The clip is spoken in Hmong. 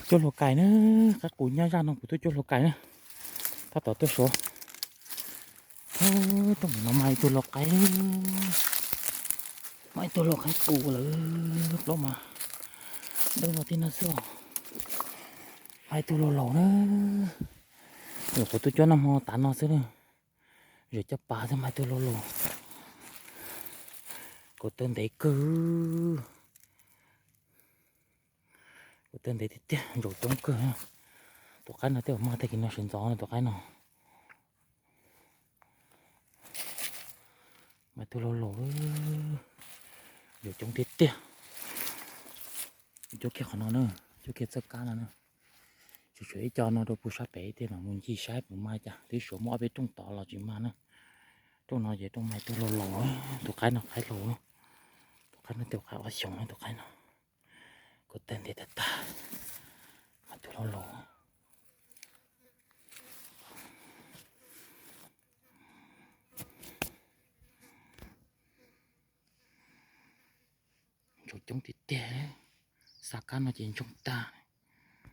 Cuab hlua kais na, qaib qus nyob zaj no kuv tuaj cuab hlua kais na. Tab tom tuaj suav. Rooj no mas ib tug lau qaib, mas ib tug lau qaib qus lawm, plaub mas dawb no tib no xwb os. Mas ib tug lau laus na, nyuam qhuav tuaj cuab noj hmo tav no xwb na. Zaum caj pas xwb mas ib tug lau laus. Kaum tawg ntev kawg. Kaum tawg ntev tiag tiag, ntsaum coob kawg. Tus qaib no tej zaum mag tag kis no sawv ntxov no tus qaib no. Mas tus lau laus, ntsaum coob tiag tiag. Cuab kiag qhov no na, cuab kiag txoj kab no na. Tshuav tshuav ib co no rau puag sab pem thiaj mam mus ncig saib puas mag cas, twb suav muaj ob peb rooj tod los tsis mag na. Rooj no ces rooj mas tus lau laus, tus qaib no qaib laus, tus qaib no tej zaum qaib ob xyoos na tus qaib no. Kaum tawg ntev tag tag, mas tus lau laus. Ntsaum coob tiag tiag, xa kab no ces ntsoog tag.